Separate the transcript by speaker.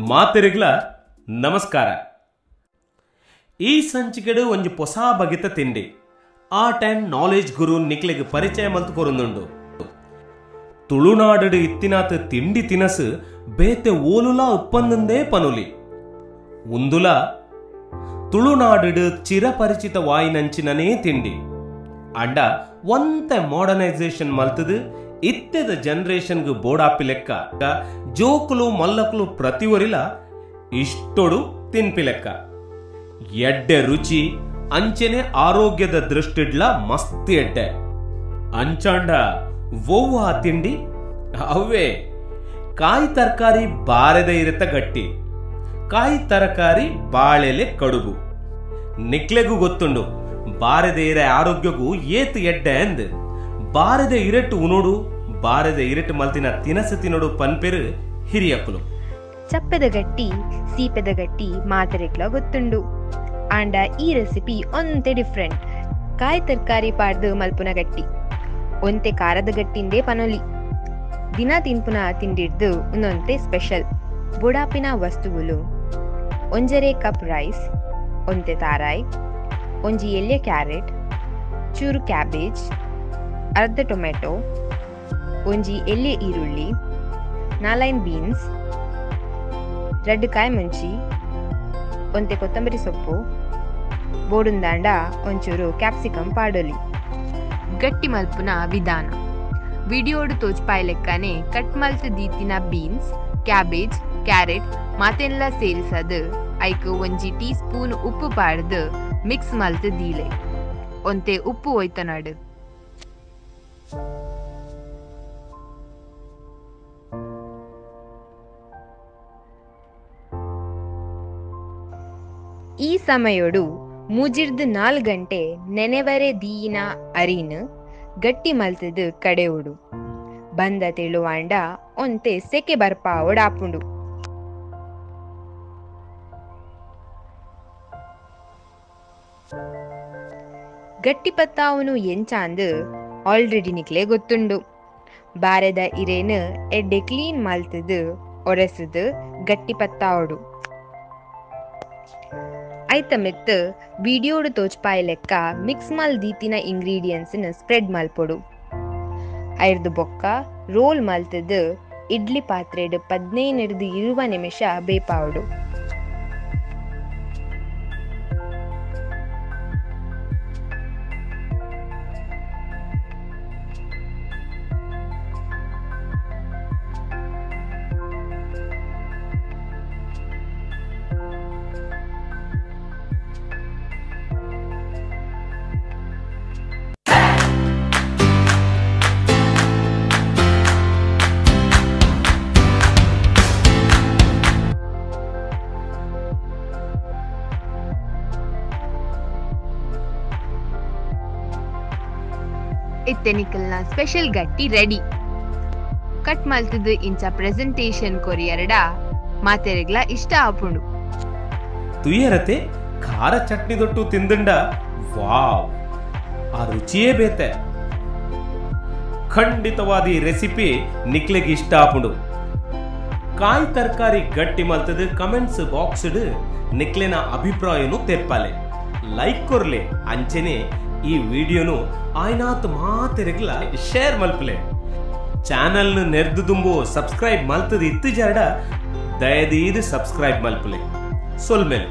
Speaker 1: ಮಾತೆರಿಗ್ಲ ನಮಸ್ಕಾರ. ಈ ಸಂಚಿಕೆಡು ಒಂಜಿ ಹೊಸ ಬಗೆತ ತಿಂಡಿ art and knowledge ಗುರು ನಿಕ್ಲೆಗ್ ಪರಿಚಯ ಮಲ್ತು ಕೊರೊಂದುಂಡು. ತುಳುನಾಡು ಇತ್ತಿನಾತ ತಿಂಡಿ ತಿನಸು ಬೇತೆ ಓಲುಲಾ ಉಪ್ಪಂದಂದೇ ಪನುಲಿ. ಉಂದುಲ ತುಳುನಾಡು ಚಿರಪರಿಚಿತ ವಾಯಿನಂಚಿನನೇ ತಿಂಡಿ. ಅಂಡ ಒಂತೆ ಮಾಡರ್ನೈಸೇಷನ್ ಮಲ್ತದು ಇತ್ತೆದ ಜನರೇಷನ್ಗೆ ಬೋಡಾಪಿ ಲೆಕ್ಕ ಜೋಕುಲು ಮಲ್ಲಕುಲು ಪ್ರತಿವರಿಲ ಇಷ್ಟೊಡು ತಿನ್ಪಿ ಲೆಕ್ಕ. ಎಡ್ಡೆ ರುಚಿ ಅಂಚೆನೆ ಆರೋಗ್ಯದ ದೃಷ್ಟಿಡ್ಲ ಮಸ್ತ್ ಎಡ್ಡೆ. ಅಂಚಾಂಡ ಒವ್ವ ತಿಂಡಿ ಅವೇ ಕಾಯಿ ತರಕಾರಿ ಬಾರೆದ ಇರತ್ತ ಗಟ್ಟಿ, ಕಾಯಿ ತರಕಾರಿ ಬಾಳೆಲೆ ಕಡುಬು. ನಿಕ್ಲೆಗೂ ಗೊತ್ತುಂಡು ಬಾರೆದ ಇರೆ ಆರೋಗ್ಯಗೂ ಏತ್ ಎಡ್ಡೆ ಅಂದ್. ಬಾರೆದ ಇರಟ್ಟು ಉನೋಡು ಬಾರೆದ ಇರಟ್ಟು ಮಲ್ತಿನ ತಿನಸು ತಿನ್ನೋಡು ಪನ್ಪೆರು ಹಿರಿಯಕ್ಕಲು.
Speaker 2: ಚಪ್ಪೆದ ಗಟ್ಟಿ ಸೀಪೆದ ಗಟ್ಟಿ ಮಾತೆರೆಗ್ಲ ಗೊತ್ತುಂಡು. ಆಂಡ ಈ ರೆಸಿಪಿ ಒಂತೆ ಡಿಫ್ರೆಂಟ್. ಕಾಯಿ ತರಕಾರಿ ಪಾಡ್ದು ಮಲ್ಪುನ ಗಟ್ಟಿ ಒಂತೆ ಖಾರದ ಗಟ್ಟಿಂದೇ ಪನೊಲಿ. ದಿನ ತಿನ್ಪುನ ತಿಂಡಿಡ್ದು ಒಂದೊಂತೆ ಸ್ಪೆಷಲ್. ಬೊಡಾಪಿನ ವಸ್ತುಗಳು ಒಂಜರೆ ಕಪ್ ರೈಸ್, ಒಂತೆ ತಾರಾಯ್, ಒಂಜಿ ಎಲ್ಯ ಕ್ಯಾರೆಟ್, ಚೂರು ಕ್ಯಾಬೇಜ್, ಅರ್ಧ ಟೊಮೆಟೊ, ಒಂಜಿ ಎಲ್ಯ ಈರುಳ್ಳಿ, 4 ಬೀನ್ಸ್, 2 ಕಾಯಿ ಮುಂಚಿ, ಒಂತೆ ಕೊತ್ತಂಬರಿ ಸೊಪ್ಪು, ಬೋಡುಂದಾಂಡ ಒಂಚೂರು ಕ್ಯಾಪ್ಸಿಕಮ್ ಪಾಡೊಲಿ. ಗಟ್ಟಿ ಮಲ್ಪುನ ವಿಧಾನ ವಿಡಿಯೋಡು ತೋಚ್ಪಾಯ್ ಲೆಕ್ಕನೆ ಕಟ್ ಮಲ್ತ್ ದೀತಿನ beans, cabbage, carrot ಮಾತೆನ್ಲ ಸೇರಿಸದು ಐಕ್ ಒಂಜಿ ಟೀ ಸ್ಪೂನ್ ಉಪ್ಪು ಪಾಡ್ದು ಮಿಕ್ಸ್ ಮಲ್ತ್ ದೀಲೆ. ಒಂತೆ ಉಪ್ಪು ಒಯ್ತನಾಡು. ಈ ಸಮಯೊಡು 3-4 ಗಂಟೆ ನೆನೆವರೆ ದೀಯಿನ ಅರಿನ್ ಗಟ್ಟಿ ಮಲ್ತದು ಕಡೆಯೋಡು. ಬಂದ ತೆಳುವಾಂಡ ಒಂತೆ ಸೆಕೆ ಬರ್ಪಾವೊಡಾಪುಂಡು. ಗಟ್ಟಿ ಪತ್ತಾವನು ಎಂಚಾಂದು ಆಲ್ರೆಡಿ ನಿಕ್ಲೆ ಗೊತ್ತುಂಡು. ಬಾರೆದ ಇರೇನು ಎಡ್ಡೆ ಕ್ಲೀನ್ ಮಲ್ತದು ಒರೆಸುದು ಗಟ್ಟಿ ಪತ್ತಾವಡು. ಐತ ಮೆತ್ತು ವಿಡಿಯೋಡು ತೋಚ್ಪಾಯ್ ಲೆಕ್ಕ ಮಿಕ್ಸ್ ಮಲ್ ದೀತಿನ ಇಂಗ್ರೀಡಿಯೆಂಟ್ಸ್ ಸ್ಪ್ರೆಡ್ ಮಲ್ಪೊಡು. ಐರ್ದು ಬೊಕ್ಕ ರೋಲ್ ಮಲ್ತದು ಇಡ್ಲಿ ಪಾತ್ರೆಡು 15-20 ನಿಮಿಷ ಬೇಪಾವಡು. ಇತ್ತೆನಿಕಲ್ನ ಸ್ಪೆಷಲ್ ಗಟ್ಟಿ ರೆಡಿ. ಕಟ್ ಮಲ್ತದು ಇಂಚ ಪ್ರೆಸೆಂಟೇಷನ್ ಕೊರಿಯರಡ ಮಾತೆರೆಗ್ಲ ಇಷ್ಟ ಆಪುಂಡು.
Speaker 1: ತುಯರತೆ ಖಾರ ಚಟ್ನಿ ದೊಟ್ಟು ತಿಂದಂಡ ವಾವ್, ಆ ರುಚಿಯೇ ಬೇತೆ. ಖಂಡಿತವಾದ ಈ ರೆಸಿಪಿ ನಿಕ್ಲೆಗೆ ಇಷ್ಟ ಆಪುಂಡು. ಕಾಯಿ ತರಕಾರಿ ಗಟ್ಟಿ ಮಲ್ತದು ಕಮೆಂಟ್ಸ್ ಬಾಕ್ಸ್ ನಿಕ್ಲೆನ ಅಭಿಪ್ರಾಯನು ತೆಪ್ಪಾಲೆ, ಲೈಕ್ ಕೊರ್ಲೆ, ಅಂಚೆನೆ ಈ ವಿಡಿಯೋನು ಆಯ್ನಾತ್ ಮಾತೆರೆಗ್ಲ ಶೇರ್ ಮಲ್ಪಲೆ. ಚಾನಲ್ ನೆರ್ದು ದುಂಬು ಸಬ್ಸ್ಕ್ರೈಬ್ ಮಲ್ತದ ಇತ್ತು ಜರಡ ದಯದೀದು ಸಬ್ಸ್ಕ್ರೈಬ್ ಮಲ್ಪಲೆ. ಸೊಲ್ಮೆಲ್.